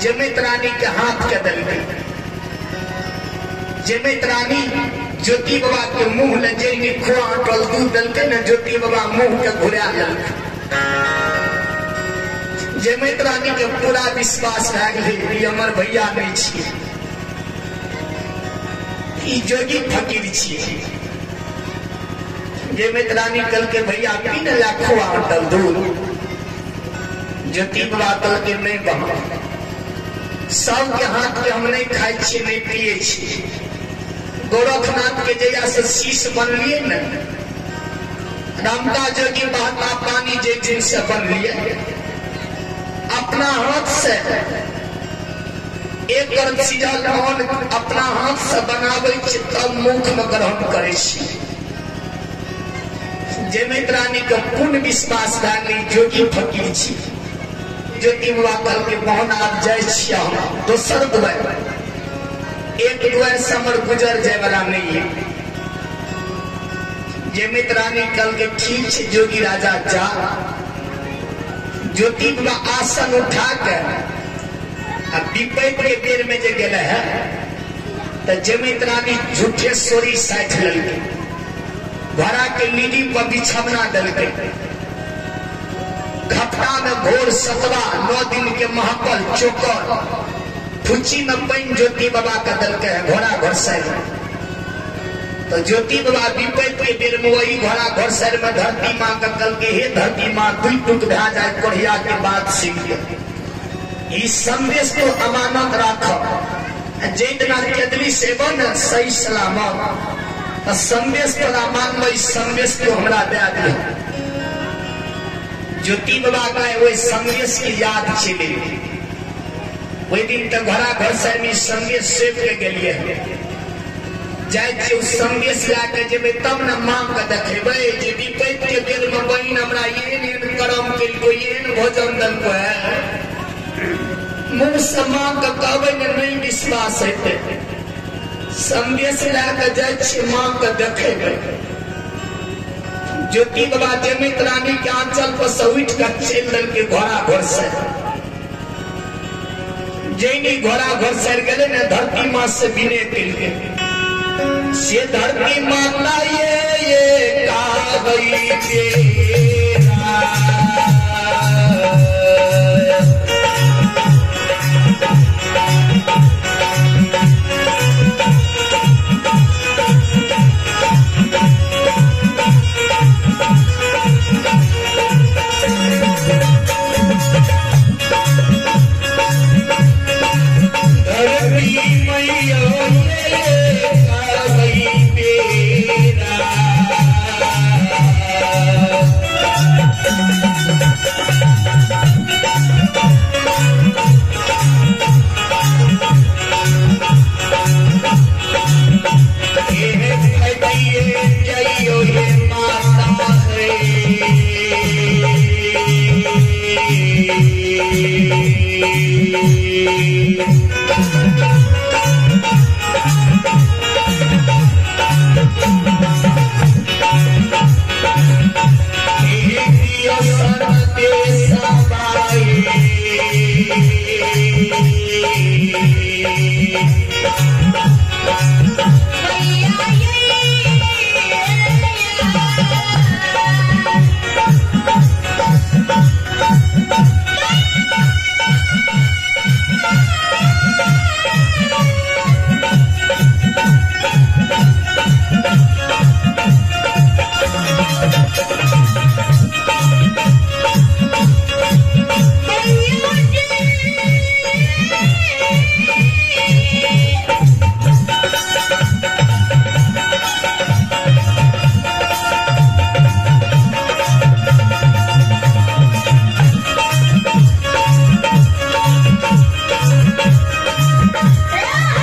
जमैत रानी के हाथ के देलकै। जमैत रानी ज्योति बाबा के मुंह ले जैनी खोआ आटल दूध देलकै ने, ज्योति बाबा मुंह के घुरा लेलकै। जमैत रानी के पूरा विश्वास भए गेलै ई हमर भैया नहीं छियै, ई जोगी फकीर छियै। जमैत रानी कहलकै भैया पी ने ला खोआ आटल दूध। ज्योति बाबा कहलकै नहीं बहन, सबके हाथ के हम नहीं खाइ छियै, नहीं पिए छियै। गोरखनाथ के जहिया से शीश बनलिए ने, रामता जोगी बहता पानी जे दिन से बनलिए, अपना हाथ से एक सिझल अन्न अपना हाथ से बनाबै छी तब मुख में ग्रहण करै छी। जमैत रानी के पूर्ण विश्वास भए गेलै जोगी फकीर छी। ज्योति बाबा कहलकै बहन आब जाइ छियै हम दोसर दुआरि, एक दुआरि से हमर गुजर जाय वाला नहीं है। जमैत रानी कहलकै ठीक छै जोगी राजा जा। ज्योति बाबा आसन उठा के आ विपैत के बेर में जे गेले है तो जमैत रानी झूठे सोरी साठि लेलकै, घोड़ा के लीडी पर बिछौना देलकै, खपटा में घोर सतवा 9 दिन के महकल चोकर फुच्ची में पानि ज्योति बाबा के देलकै है घोड़ा घोरसैर। तो ज्योति बाबा विपैत के बेर में वही घोड़ा घोरसैर में धरती माँ के कहलकै हे धरती माँ दुई टुक भए जाए कोढ़िया के बात सीख ई संदेश तो अमानत राख, जे दिना केदली सेबो न सही सलामत संदेश तोरा मानबै, संदेश तो हमरा दे दिह। ज्योति बाबा का वही संदेश की याद चली। वही दिन तो घोड़ा घोरसैर में संदेश सेव के गेलिए, जाइ छियै ओ संदेश लए के जेबै तब ने माँ के देखेबै जे विपैत के बेर में बहिन हमरा एहन एहन करम केलको, एहन भोजन देलको है। मुँह से माँ के कहबै ने नहीं विश्वास हेतै, संदेश लए के जाइ छियै माँ के देखेबै। ज्योति बाबा जमैत रानी के आंचल पर से उठि के चलि देलकै घोड़ा घोरसैर। जैनी घोड़ा घोरसैर गेलै ने धरती माँ से विनय केलकै, से धरती माता ये कागई तेरा धरती मैया Yeah!